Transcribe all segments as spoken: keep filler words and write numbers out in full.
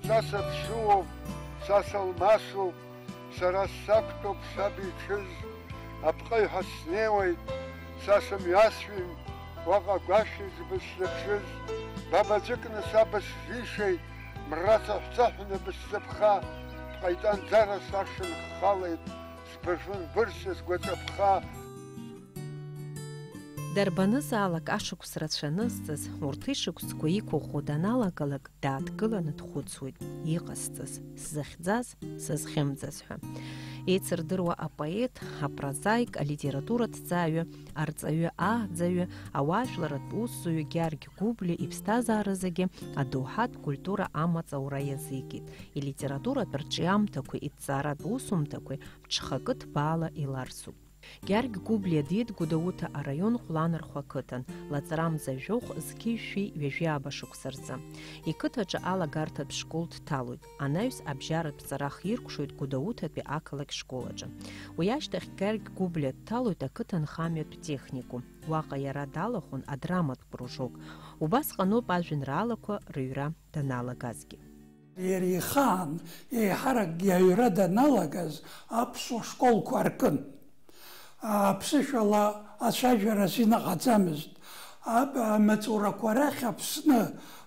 Са саԥсуоуп, са салмасуп, сара сақәтәоуп саб иҽыз, апҟаҩ ҳәа снеиуеит, са сымҩасҩын, уаҟа агәашәыжьба сзыԥшыз, бабаӡәыкны са бысзишеит, мра цаҳәцаҳәны бысзыԥха, бҟаиҵанӡара сашанхалеит, сбырфын бырса сгәаҵаԥха. Дарбанызаалак ашықәс рацәа анызҵаз, урҭ ишықәсқәа иқәыӷәӷәо даналагалак, дааҭгыланы дхәыцуеит, иҟасҵаз, сзыхьӡаз, сызхьымӡаз ҳәа. Еицырдыруа апоет, апрозаик, алитератураҭҵааҩы, арҵаҩы, ааӡаҩы, ауаажәларратә усзуҩы Гьаргь Гәыблиа иԥсҭазааразегьы адоуҳатә культура амаҵ аура иазикит, илитературатә рҿиамҭақәеи иҭҵааратә усумҭақәеи ԥҽхакы ҭбаала иларсуп. Гьаргь Гәыблиа диит Гәдоуҭа араион Ҟәланырхәа ақыҭан, лаҵарамза жәохә зқьи жәшәи ҩажәи ааба шықәса рзы. Иқыҭаҿы алагарҭатә школ дҭалоит, анаҩс абжьаратә ҵарах иркәшоит Гәдоуҭатәи ақалақь школ аҿы. Уи ашьҭахь Гьаргь Гәыблиа дҭалоит ақыҭанхамҩатә техникум. Уаҟа иара далахәын адраматә кружок. Убасҟаноуп ажәеинраалақәа рыҩра даналагазгьы. Иара ихаан еиҳаракгьы аҩра даналагаз аԥсуа школқәа аркын. Аԥсышәала ацәажәара азин ҟаҵамызт. Аб-, амаҵурақәа рахь Аԥсны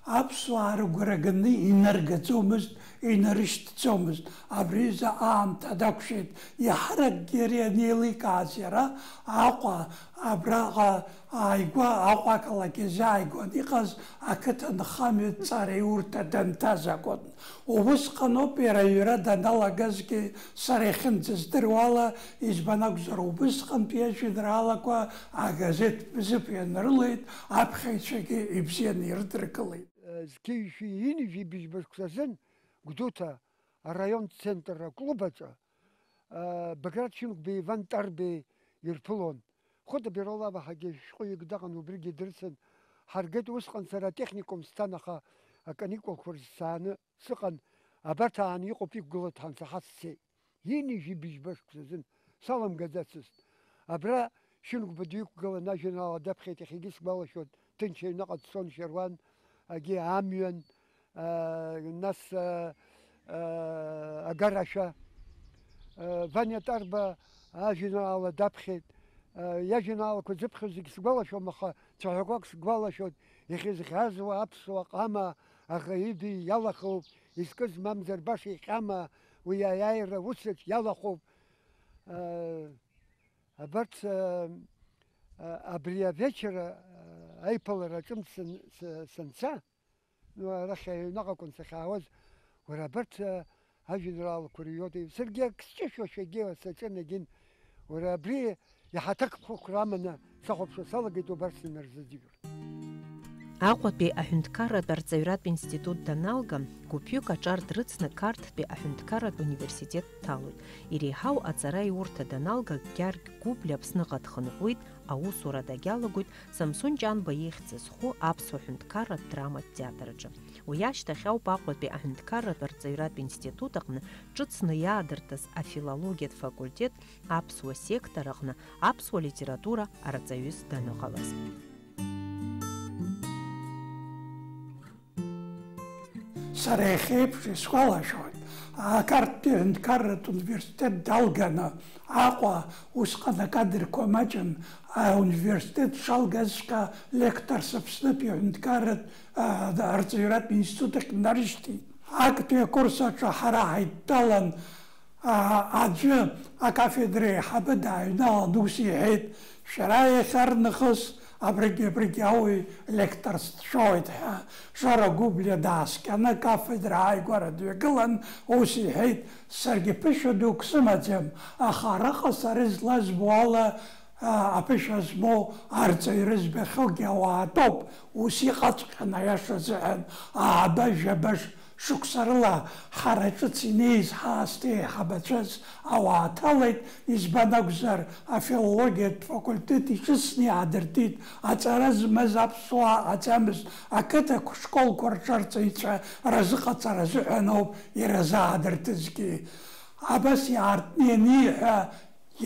аԥсуаа рыгәра ганы инаргаӡомызт, инарышьҭӡомызт. Абри изы аамҭа дақәшәеит. Еиҳаракгьы ари анеиликааз иара Аҟәа, абраҟа ааигәа, Аҟәа ақалақь иазааигәан иҟаз ақыҭанхамҩатә ҵараиурҭа данҭаз акәын. Убысҟаноуп иара аҩра даналагазгьы сара иахьынӡаздыруа ала, избан акәзар, убысҟантәи ажәеинраалақәа агазеҭ Бзыԥ ианрылеит, аԥхьаҩцәагьы ибзианы ирыдыркылеит. Зқьи жәшәи ҩынҩажәи быжьба шықәса азын Гәдоуҭа араион центр аклуб аҿы, а, Баграт Шьынқәбеи Иван Тарбеи ирԥылон. Хәыда Биролава ҳәагьы шәҟәыҩҩык даҟан, убригьы дырсын. Ҳаргеит усҟан сара атехникум сцан, аха аканикулқәа рзы сааны сыҟан, абарҭ ааны иҟоуп, иқәгылоит ҳәа ансаҳа сцеит. Ҩынҩажәи быжьба шықәса азын саламгаӡацызт. Абра Шьынқәба диқәгылан ажәеинраала даԥхьеит, иахьагьы сгәалашәоит, ҭынч аҩныҟа дцон Шьаруан, агьи амҩан, а, нас, а, а, агарашәа. А, Ваниа Тарба ажәеинраала даԥхьеит. А, иажәеинраалақәа зыԥхьоз зегь сгәалашәом, аха цәаҳәақәак сгәалашәоит, ихьызхьазуа аԥсуа ҟама аӷа иби иалахоуп, изкыз мамзар баша иҟьама, уи аиааира усаҿ иалахәуп. А, абарҭ, а, а, абри авечер, а, аиԥылара аҿынтә сан-, са-, санца, ну, арахь аҩныҟа акәын сахьаауаз, уара, абарҭ, а, ажәеинраалақәа рыҩуеит. Саргьы ак сҿышәошәагьы саҿын, егьин, уара, абри иаҳа аҭакԥхықәра аманы сахәаԥшуа салагеит, убарҭ санырзыӡырҩуа. Аҟәатәи аҳәынҭқарратә арҵаҩратә институт даналга, гәыԥҩык аҿар дрыцны Қарҭтәи аҳәынҭқарратә университет дҭалоит. Иреиҳау аҵараиурҭа даналга, Гьаргь Гәыблиа Аԥсныҟа дхынҳәуеит, аусура дагьалагоит Самсон Ҷанба ихьӡ зху аԥсуа ҳәынҭқарратә драматә театр аҿы. Уи ашьҭахь ауп Аҟәатәи аҳәынҭқарратә арҵаҩратә институт аҟны ҿыцны иаадыртыз афилологиатә факультет аԥсуа сектор аҟны аԥсуа литература арҵаҩыс даныҟалаз. Сара иахьеиԥш исгәалашәоит, Қарҭтәи аҳәынҭқарратә университет далганы Аҟәа, усҟан акадрқәа маҷын, ауниверситет шалгазҵәҟьа лекторс Аԥснытәи аҳәынҭқарратә, а, арҵаҩратә институт ахь днарышьҭит. Актәи акурс аҿы ҳара ҳаидтәалан, а, аӡәы акафедра аиҳабы дааҩналан ус иҳәеит, шәара иахьарнахыс абригь, абригь ауаҩ лекторс дшәоит ҳәа. Жора Гәыблиа дааскьаны акафедра ааигәара дҩагылан, ус иҳәеит, саргьы ԥышәа дук сымаӡам, аха араҟа сара излазбо ала, а, аԥышәа змоу арҵаҩра збахьоугьы ауаатәоуп, ус иҟаҵәҟьан, аиаша азыҳәан, ааба-жәаба ш-, шықәса рыла ҳара ҿыц инеиз ҳаасҭа еиҳабацәаз ауаа ҭалеит, избан акәзар, афилологиатә факультет иҿыцны иаадыртит, аҵара змаз аԥсуаа ҟаҵамызт, ақыҭақәа школқәа рҿы арҵаҩцәа разыҟаҵара азыҳәан ауп иразаадыртызгьы. Абас иаартны ианиҳәа,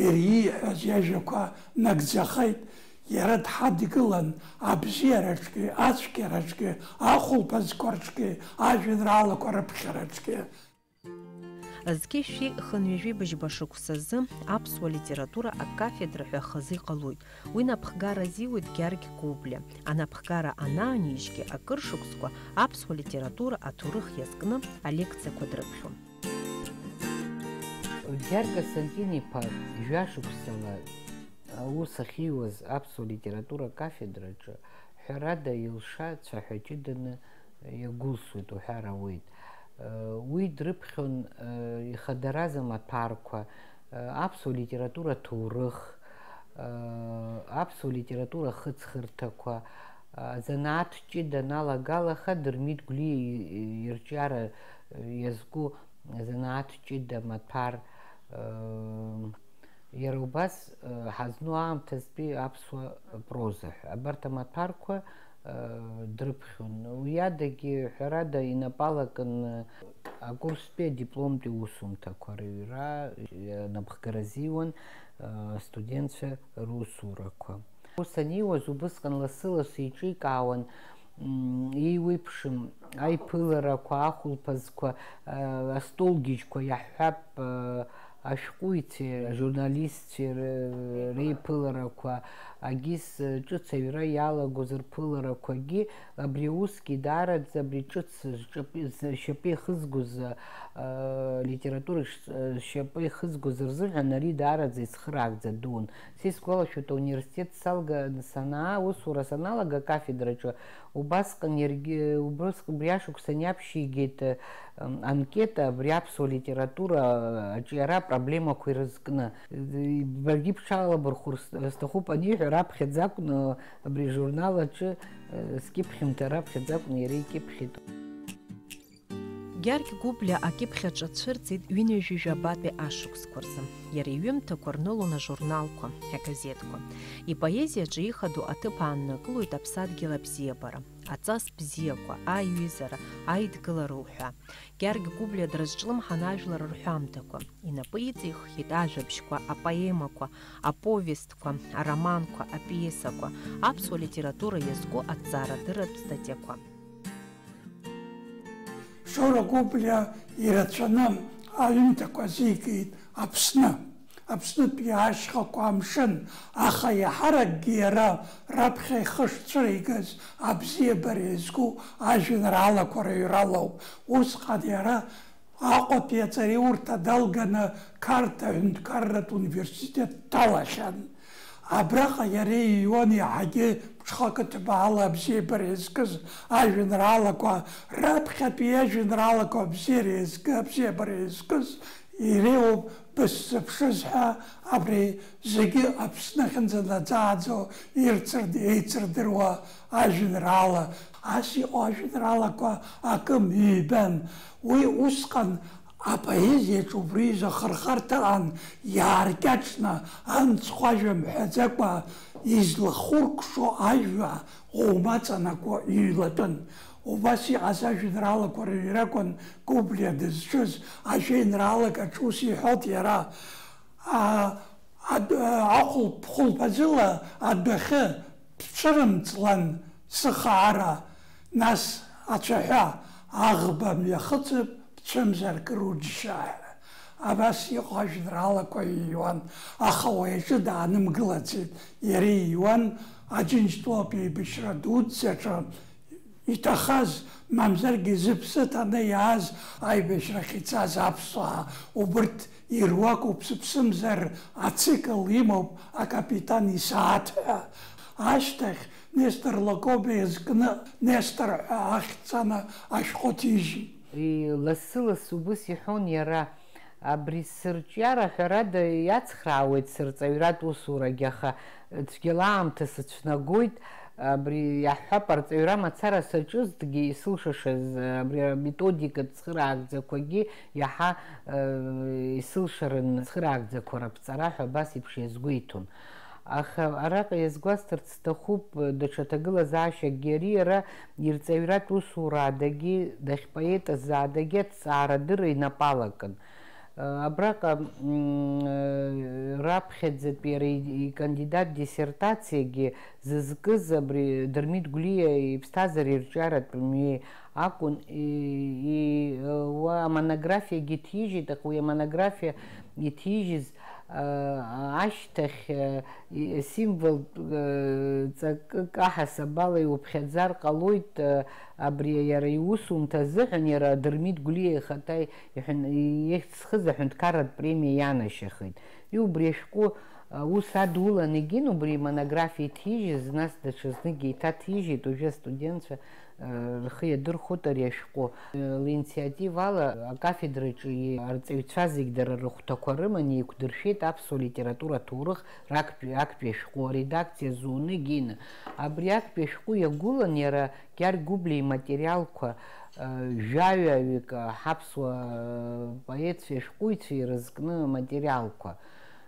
иара ииҳәаз иажәақәа нагӡахеит. Иара дҳадгылан абзиараҿгьы, ацәгьараҿгьы, ахәылԥазқәа рҿгьы, ажәеинраалақәа рыԥхьараҿгьы. Зқьи шәи хынҩажәи быжьба шықәсазы аԥсуа литература акафедра ҳәа хазы иҟалоит. Уи напхгара азиуеит Гьаргь Гәыблиа. Анапхгара анаанижьгьы акыр шықәсқәа аԥсуа литература аҭоурых иазкны алекциақәа дрыԥхьон. Гьаргь Константин-иԥа жәашықәсала аус ахьиуаз аԥсуа литература акафедраҿы, ҳәарада, илша цәаҳәа ҷыданы иагәылсуеит уҳәар ауеит. Уи дрыԥхьон ихадараз амаҭәарқәа, аԥсуа литература аҭоурых, аԥсуа литература ахыҵхырҭақәа, азанааҭ ҷыда аналагалаха, Дырмит Гәлиа ирҿиара иазку азанааҭ ҷыда амаҭәар, Иара убас, ҳазну аамҭазтәи аԥсуа проза ҳәа абарҭ амаҭәарқәа дрыԥхьон. Уи адагьы, ҳәарада, инапала кын акурстәи адипломтәи усумҭақәа рыҩра, напхгара азиуан астудентцәа русурақәа. Ус аниуаз, убысҟан лассы-лассы еиҿикаауан, м, еиуеиԥшым аиԥыларақәа, ахәылԥазқәа, а, астолгьежьқәа, иаҳҳәап, а, ашәҟәыҩҩцәеи ажурналистцәеи р-, реиԥыларақәа, агьыс, а, ҿыц аҩра иалагоз рԥыларақәагьы, абри аусгьы даараӡа абри ҿыц зҿапы-, зшьапы ихызгоз, а, литература ш-, зшьапы ихызгоз рзыҳәан ари даараӡа ицхыраагӡа дуун. Са исгәалашәоит, ауниверситет салган санаа, аусура саналага акафедраҿы, убасҟан иаргьы, убрысҟ-, убри ашықәсан иаԥшьигеит, ы, анкета абри аԥсуа литература аҿиара апроблемақәа ирызкны. Баргьы бҽалабырхәыр с-, сҭахуп аниҳәа, раԥхьаӡа акәны абри ажурнал аҿы, ы, скьыԥхьымҭа раԥхьаӡа акәны иара икьыԥхьит. Гьаргь Гәыблиа акьыԥхь аҿы ацәырҵит ҩынҩажәи жәабатәи ашықәсқәа рзы. Иара иҩымҭақәа рнылон ажурналқәа, агазеҭқәа. Ипоезиаҿы ихадоу аҭыԥ ааннакылоит аԥсадгьыл абзиабара, аҵас бзиақәа, аиҩызара, аидгылара уҳәа. Гьаргь Гәыблиа дразҿлымҳан ажәлар рҳәамҭақәа. Инапы иҵиххьеит ажәабжьқәа, апоемақәа, аповестқәа, ароманқәа, апиесақәа, аԥсуа литература иазку аҭҵаарадырратә статиақәа. Шоура Гәыблиа ирацәаны аҩымҭақәа азикит Аԥсны, Аԥснытәи ашьхақәа, амшын, аха иаҳаракгьы иара раԥхьа ихы шцәыригаз абзиабара иазку ажәеинраалақәа рыҩра лоуп. Усҟан иара Аҟәатәи аҵареиурҭа далганы Қарҭ аҳәынҭқарратә университет дҭалахьан. Абраҟа иара иҩуан иаҳагьы ԥҽхакы ҭбаала абзиабара иазкыз ажәеинраалақәа, раԥхьатәи иажәеинраалақәа абзиара иазк-, абзиабара иазкыз иреиуоуп Бысзыԥшыз ҳәа, абри зегьы Аԥсны ахьынӡанаӡааӡо ирцырд-, еицырдыруа ажәеинраала. Ас иҟоу ажәеинраалақәа акым ҩбан. Уи усҟан апоезиаҿ убри изы ахырхарҭа ыҟан, иааркьаҿны, амцхә ажәа мҳәаӡакәа, излахәыркәшо ажәа ӷәӷәа аҵанакуа иҩлатәын. Убас иҟаз ажәеинраалақәа рыҩра акәын Гәыблиа дызҿыз. Ажәеинраалак аҿы ус иҳәоит иара, а, Адә-, ахәылԥ-, хәылԥазыла адәахьы бцәырымҵлан сыхаара, нас ацәаҳәа аӷба мҩахыҵып, бцәымзар кыр уџьшьа ҳәа. Абас иҟоу ажәеинраалақәа иҩуан, аха уи аҿы даанымгылаӡеит. Иара иҩуан Аџьынџьтәылатә еибашьра дуӡӡаҿы, иҭахаз, мамзаргьы зыԥсы ҭаны иааз аибашьрахь ицаз аԥсуаа, убырҭ ируакуп, сыԥсымзар ацикл имоуп Акапитан исааҭ ҳәа. Ашьҭахь Нестор Лакоба изкны Нестор ҳәа ахьӡҵаны ашәҟәы ҭижьит. Лассы-лассы убыс иҳәон иара. Абри сырҿиара, ҳәарада, иацхраауеит сырҵаҩратә усурагьы, аха цәгьала аамҭа сыцәнагоит. Абри иаҳҳәап, арҵаҩра мацара саҿызҭгьы, исылшашаз абри аметодикатә цхыраагӡақәагьы иаҳа, э, исылшарын, цхыраагӡақәа раԥҵара ҳәа абас еиԥш иазгәеиҭон. Аха араҟа иазгәасҭарц сҭахуп, даҽа ҭагылазаашьакгьы, ари иара ирҵаҩратә усураадагьы, дахьпоетызаадагьы аҭҵаарадырра инапы алакын. Абраҟа, м, раԥхьаӡатәи иара и-, икандидат диссертациагьы зызкыз абри Дырмит Гәлиа иԥсҭазаара ирҿиаратә мҩеи акәын, и-, и-, уа амонографиагьы ҭижьит, аха уи амонографиа иҭижьыз, а, ашьҭахь, а, и-, символтә, а, ҵакык аҳасабала иуԥхьаӡар ҟалоит, а, абри иара иусумҭа азыҳәан, иара Дырмит Гәлиа ихаҭа иҳәан-, иахьӡ зхыз аҳәынҭқарратә премиа ианашьахеит. И убри ашәҟәы, а, ус адулан егьин, убри имонографиа иҭижьыз, нас даҽазныкгьы еиҭаҭижьит, уажәы астудентцәа, а, рхы иадырхәоит ари ашәҟәы. Линициативала акафедраҿы и-, арҵаҩцәа зегь дара рыхәҭақәа рыман еиқәдыршәеит аԥсуа литература аҭоурых рактәи, актәи ашәҟәы аредакциа зуны егьины. Абри актәи ашәҟәы иагәылан иара Гьаргь Гәыблиа иматериалқәа, а, жәаҩаҩык, а, ҳаԥсуа, а, поетцәеи ашәҟәыҩҩцәеи ирызкны аматериалқәа.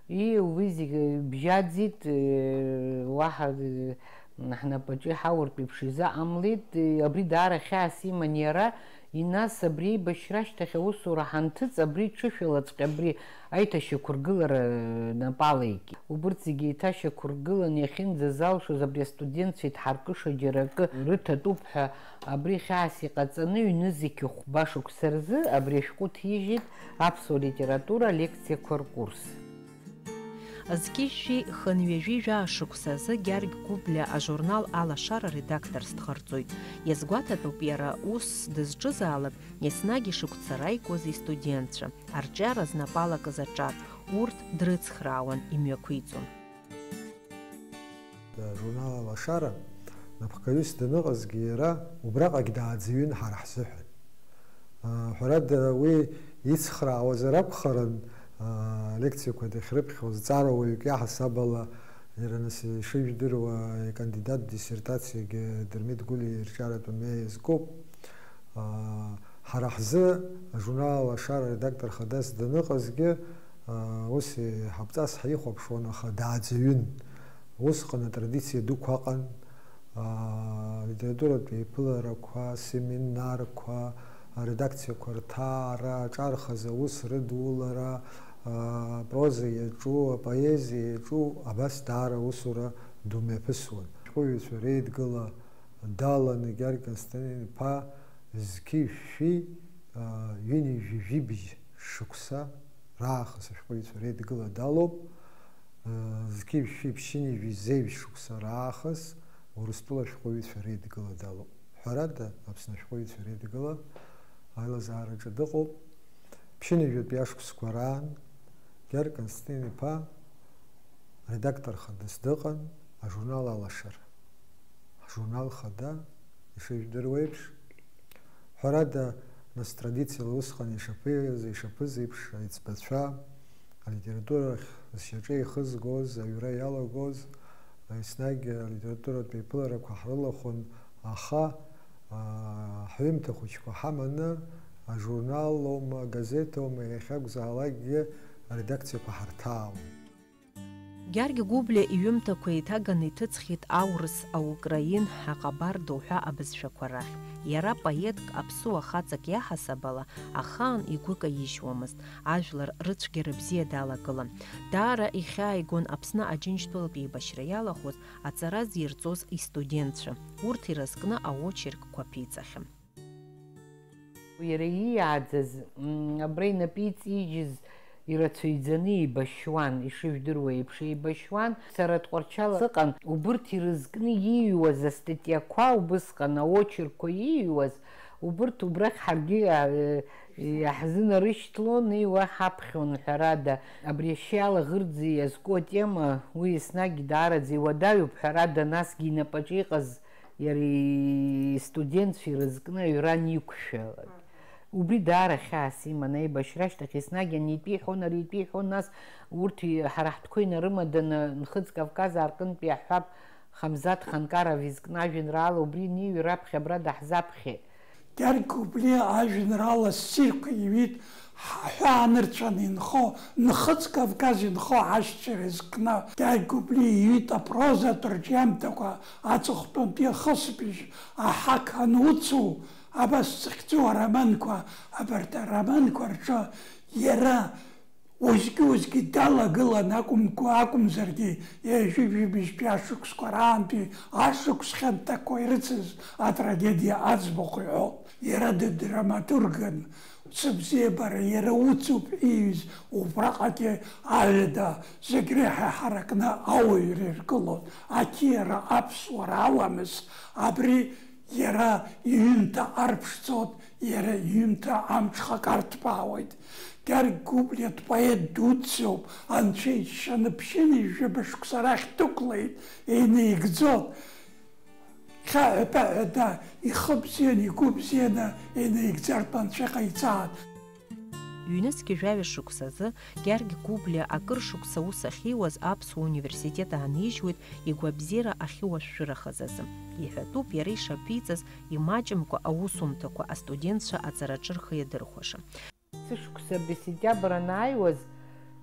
И, уи зегьы бжьаӡит, э, уаҳа, э, ҳнапаҿы иҳауартә еиԥш изыҟамлеит, э, абри даара хьаас иман иара, и нас абри еибашьра ашьҭахь аусура ҳанҭыҵ, абри ҽышәалаҵәҟьа абри аиҭашьақәыргылара, э, напала икит. Убырҭ зегьы еиҭашьақәыргылан иахьынӡазалшоз абри астудентцәа идҳаркыша џьара акы рыҭатәуп ҳәа, абри хьаас иҟаҵаны ҩнызқьи хәба шықәса рзы абри ашәҟәы ҭижьит аԥсуа литература алекциақәа ркурс. Зқьи жәшәи хынҩажәи жәаа шықәса азы Гьаргь Гәыблиа ажурнал Алашара редакторс дҟарҵоит. Иазгәаҭатәуп иара ус дызҿызаалак, еснагь ишыгәцарааигоз истудентцәа, арҿиара знапалакыз аҿар, урҭ дрыцхраауан, имҩақәиҵон. Ажурнал Алашара напхгаҩыс даныҟазгьы иара убраҟагь дааӡаҩын ҳара ҳзыҳәан. Ҳәарада, уи ицхраауазар акәхарын, лекциақәа дахьрыԥхьоз, ҵарауаҩык иаҳасаб ала, иара нас ишыжәдыруа, икандидаттә диссертациагьы Дырмит Гәлиа ирҿиаратә мҩа иазкуп. Ҳара ҳзы ажурнал Алашара редактор хадас даныҟазгьы, ус иҳаԥҵас ҳихәаԥшуан, аха дааӡаҩын. Усҟан атрадициа дуқәа ыҟан, алитературатә еиԥыларақәа, асеминарқәа, аредакциақәа рҭаара, аҿархаз аус рыдулара, апроза иаҿу, апоезиа иаҿу, абас даара аусура ду мҩаԥысуан. Ашәҟәыҩҩцәа реидгыла даланы Гьаргь Константин-иԥа зқьи жәшәи, ҩынҩажәи жәибжь шықәса раахыс ашәҟәыҩҩцәа реидгыла далоуп. Зқьи жәшәи ԥшьынҩажәи зеижә шықәса раахыс Урыстәыла ашәҟәыҩҩцәа реидгыла далоуп. Ҳәарада, Аԥсны ашәҟәыҩҩцәа реидгыла аилазаараҿы дыҟоуп. Ԥшьынҩажәатәи ашықәсқәа раан Гьаргь Константин-иԥа редактор хадас дыҟан ажурнал Алашара. Ҳжурнал хада, ишыжәдыруа еиԥш, ҳәарада, нас традициала усҟан ишаԥыз, ишаԥыз еиԥш, аиҵбацәа, алитература ахь зшьаҿа ихызгоз, аҩра иалагоз, еснагь алитературатә еиԥыларақәа ҳрылахәын, аха, аа, ҳҩымҭа хәыҷқәа ҳаманы, ажурнал аума, агазеҭ аума, иахьакәзаалакгьы аредакциақәа ҳарҭаауан. Гьаргь Гәыблиа иҩымҭақәа еиҭаганы иҭыҵхьеит аурыс, аукраин, аҟабарда уҳәа абызшәақәа рахь. Иара поетк, аԥсуа хаҵак иаҳасаб ала, ахаан игәы каижьуамызт, ажәлар рыцәгьара бзиа далагылан. Даара ихьааигон Аԥсны Аџьынџьтәылатә еибашьра иалахәыз, аҵара зирҵоз истудентцәа. Урҭ ирызкны аочеркқәа ԥиҵахьан. Иара ииааӡаз, м, абра инапы иҵижьыз ирацәаҩӡаны еибашьуан, ишыжәдыруа еиԥш, еибашьуан. Сара Тҟәарчал сыҟан, убырҭ ирызкны ииҩуаз астатиақәа, убысҟан аочеркқәа ииҩуаз, убырҭ убрахь ҳаргьы, а, э, иаҳзынарышьҭлон, иуа ҳаԥхьон, ҳәарада. Абри ашьа иалагырӡа иазку атема, уи еснагь даараӡа иуадаҩуп, ҳәарада, насгьы инапаҿы иҟаз иара истудентцәа ирызкны аҩра аниқәшәалак. Убри даара хьаас иман аибашьра ашьҭахь, еснагь анитәи иҳәон, аритәи иҳәон, нас урҭ ҳара ҳтәқәа инарымаданы Нхыҵ Кавказ аартынтәи аҳәап Хамзаҭ Ханкаров изкны ажәеинраала убри аниҩы раԥхьа абра даҳзаԥхьеит. Гьаргь Гәыблиа ажәеинраала ссирқәа иҩит, ҳаҳәаа анырцәан инхо, Нхыҵ Кавказ инхо ашьцәа ирызкны. Гьаргь Гәыблиа иҩит апрозатә рҿиамҭақәа, аҵыхәтәантәи ахысбыжь, аҳақ ануцу, Абас зыхьӡу ароманқәа, абарҭ ароманқәа рҿы иара уеизгьы-уеизгьы далагылан акәымкәа, акәымзаргьы, ҩажәи-жәибжьтәи ашықәсқәа раантәи ашықәс хьанҭақәа ирыцыз атрагедиа аӡбахә иҳәоуп. Иара дыдраматургын, сыбзиабара иара уцуп ииҩыз, убраҟагьы аҩада зегь реиҳа иҳаракны ауаҩра иргылон. Ақьиара аԥсуара аламыс абри иара иҩымҭа арԥшӡоит, иара иҩымҭа амҽхак арҭбаауеит. Гьаргь Гәыблиа дпоет дуӡӡоуп, анцәа иџьшьаны ԥшьынҩажәаба шықәса рахь дықәлеит, еинаигӡон. Хьаҳәа-ԥаҳәа да, ихы бзианы, игәы бзианы еинаигӡартә анцәа иҟаиҵаат. Ҩнызқьи жәаҩа шықәсазы Гьаргь Гәыблиа акыр шықәса аус ахьиуаз Аԥсуа университет аанижьуеит игәабзиара ахьыуашәшәырахаз азы. Иҳәатәуп иара ишаԥиҵаз имаҷымкәа аусумҭақәа астудентцәа аҵараҿы рхы иадырхәаша. Сышықәса абри сентиабр анааиуаз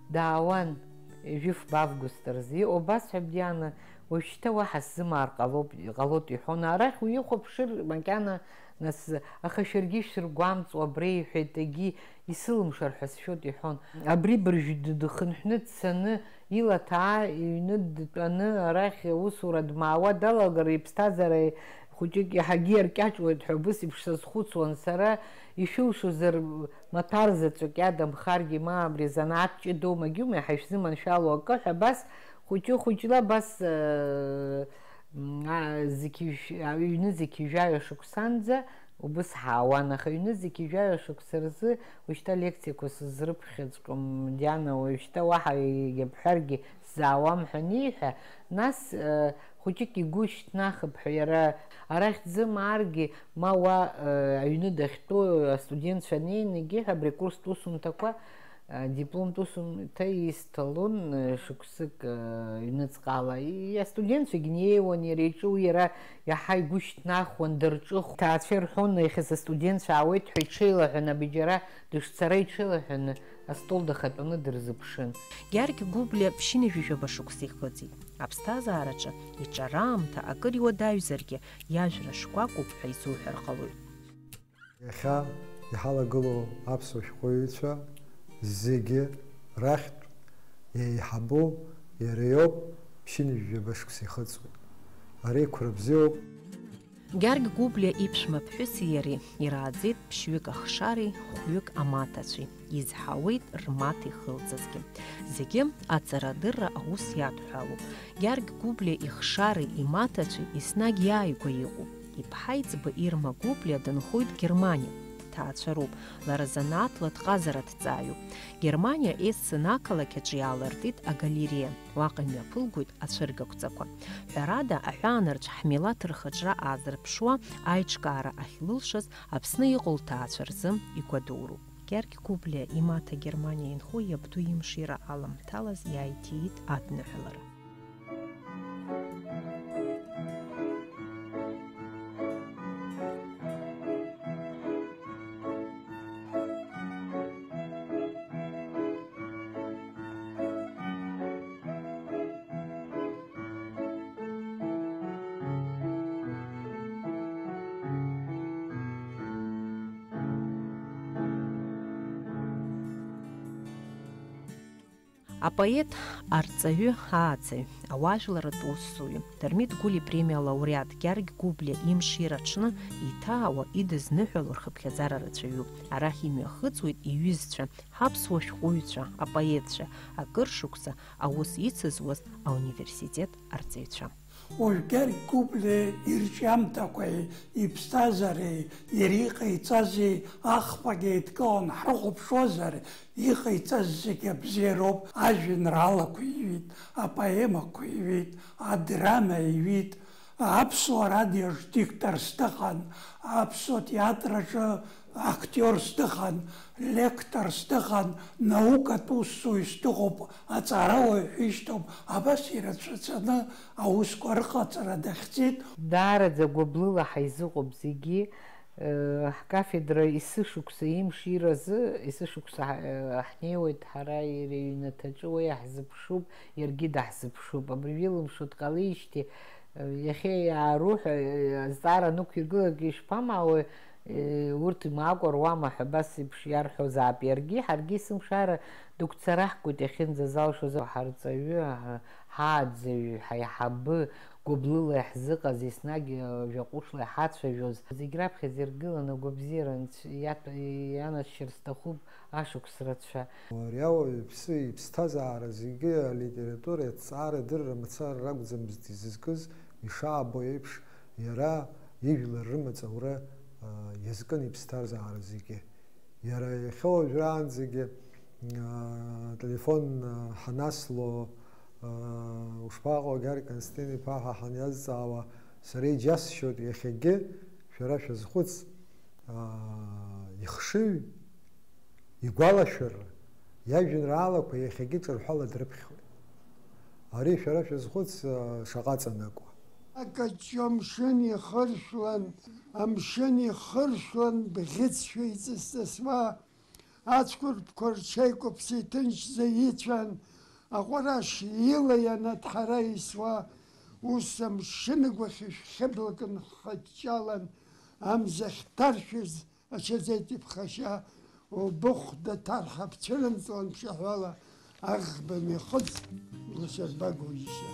даауан, жәифба август рзы. Иҟоу басҳәап, Диана, уажәшьҭа уаҳа сзымаар ҟалоуп, ҟалоит, иҳәон. Арахь уихәаԥшыр макьана, нас, аха шәаргьы шәсыргәамҵуа, абра иҳәеит, егьи исылымшар ҳәа сшәоит, иҳәон. Абри быржәы дыдхынҳәны дцаны, ила ҭаа иҩны дтәаны, арахь аусура дмаауа далагар, иԥсҭазаара хәыҷык иаҳагьы иаркьаҿуеит ҳәа убыс еиԥш сазхәыцуан сара, ишәылшозар, маҭәар заҵәык иадамхаргьы, ма абри занааҭ ҷыдоу, магьума иаҳа ишәзыманшәало акы ҳәа, абас хәыҷы-хәыҷла, абас, э, м, а, зқьи-, аҩны зқьи жәаҩа шықәсанӡа убыс ҳаауан, аха аҩны зқьи жәаҩа шықәса рзы уажәшьҭа лекциақәа сызрыԥхьаӡкуам, Диана, уажәшьҭа уаҳа егьабҳәаргьы сзаауам ҳәа аниҳәа, нас, э, хәыҷык игәы шьҭнахып ҳәа, иара арахь дзымааргьы, ма уа, э, аҩны дахьтәоу астудентцәа неины, егьи ҳәа абри акурстә усумҭақәа, э, дипломтә усумҭа исҭалон, э, шықәсык, э, ҩныҵҟала. И-, астудентцәагь неиуан иара иҿы, уи иара иаҳа игәы шьҭнахуан, дырҿыхон. Ҭаацәа ирҳәон, иахьаз астудентцәа аауеит ҳәа иҽеилаҳәаны, абиџьара дышцара иҽеилаҳәаны, астол дахатәаны дырзыԥшын. Гьаргь Гәыблиа ԥшьынҩажәижәаба шықәса ихыҵит. Аԥсҭазаараҿы иҿара аамҭа акыр иуадаҩзаргьы, иажәра шкәакәоуп ҳәа изуҳәар ҟалоит. Иахьа иҳалагылоу аԥсуа шәҟәыҩҩцәа зегьы рахьтә еиҳабу иара иоуп, ԥшьынҩажәижәаба шықәса ихыҵуеит. Ари қәра бзиоуп. Гьаргь Гәыблиа иԥшәма ԥҳәыси иареи ирааӡеит ԥшьҩык ахшареи хәҩык амаҭацәеи, изҳауеит рмаҭа ихылҵызгьы. Зегьы аҵарадырра аус иадҳәалоуп. Гьаргь Гәыблиа ихшареи имаҭацәеи еснагь иааигәа иҟоуп. Иԥҳа иӡбы Ирма Гәыблиа дынхоит Германиа. Дҭаацәароуп, лара занааҭла дҟазараҭҵааҩуп. Германиа Ессен ақалақь аҿы иаалыртит агалереиа. Уаҟа имҩаԥылгоит ацәыргақәҵақәа. Ҳәарада, аҳәаанырцә ҳмилаҭ рхаҿра аазырԥшуа аиҿкаара ахьлылшаз Аԥсны иҟоу лҭаацәа рзы игәадуроуп. Гьаргь Гәыблиа имаҭа Германиа инхо иабду имшира аламҭалаз иааиҭиит адныҳәалара. Апоет, арҵаҩы, ааӡаҩ, ауаажәларратә усзуҩы, Дырмит Гәлиа ипремиа лауреат Гьаргь Гәыблиа имшира аҽны иҭаауа, идызныҳәало рхыԥхьаӡара рацәаҩуп. Арахь имҩахыҵуеит иҩызцәа, ҳаԥсуа шәҟәыҩҩцәа, апоетцәа, акыр шықәса аус ицызуаз ауниверситет арҵаҩцәа. Уажә Гьаргь Гәыблиа ирҿиамҭақәеи иԥсҭазаареи иара иҟаиҵази ахԥагь еидкыланы ҳрыхәаԥшуазар, иҟаиҵаз зегьы абзиароуп, ажәеинраалақәа иҩит, апоемақәа иҩит, адрама иҩит, аԥсуа радиоаҿ дикторс дыҟан, аԥсуа театраҿы актиорс дыҟан, лекторс дыҟан, наукатә усзуҩс дыҟоуп, аҵарауаҩ ҳәа ишьҭоуп, абас ирацәаӡаны аусқәа рыҟаҵара дахьӡеит. Даараӡа гәыблыла ҳаизыҟоуп зегьы. Э, ҳкафедра есышықәса имширазы, есышықәса ҳа-, э, ҳнеиуеит ҳара иара иҩнаҭаҿы, уи иаҳзыԥшуп, иаргьы даҳзыԥшуп. Абыржәы илымшо дҟалеижьҭеи, э, иахьа иааруҳәа, э, азҵаара нықәиргыларгьы ишԥамаауеи, Урҭ имаакәа руама ҳәа абас еиԥш иарҳәозаап иаргьы, ҳаргьы есымшара дықәцараҳкуеит иахьынӡазалшоз, ҳарҵаҩы, ҳааӡаҩ, ҳаиҳабы, гәыблыла иаҳзыҟаз, еснагь жәаҟәышла иҳацәажәоз, зегь раԥхьаӡа иргыланы агәабзиара анцә-, иаҭ-, ианашьыр сҭахуп ашықәс рацәа. Ари ауаҩԥсы иԥсҭазаара зегьы алитературеи аҭҵаареи адырра мацара ракәӡамызт изызкыз, ишаабо еиԥш, иара ижәлар рымаҵ аура, а, иазкын иԥсҭазаара зегьы. Иара иахьа уажәраанӡагьы, а, телефон, а, ҳанасло, а, ушԥаҟоу, Георги Константин-иԥа ҳәа ҳаниазҵаауа, сара иџьасшьоит иахьагьы, шәара шәазхәыц, аа, ихшыҩ, игәалашәара, иажәеинраалақәа иахьагьы ҿырҳәала дрыԥхьоит. Ари шәара шәазхәыц, аа, шаҟа ҵанакуа. Акаҷҷо амшын ихыршәлан, амшын ихыршәлан бӷьыцшәа иҵыс-ҵысуа, ацәқәырԥқәа рҽеикәаԥса иҭынчӡа ицәан, аҟәараш ила ианаҭҳара исуа, ус амшын агәахьы шәхьыблак нхыҷҷалан, амза ахьҭаршәыз ачаӡеит иԥхашьа, убыхәда ҭарҳа бцәырымҵлан ԥшаҳәала, аӷба мҩахыҵ лашьарбага уџьшьа.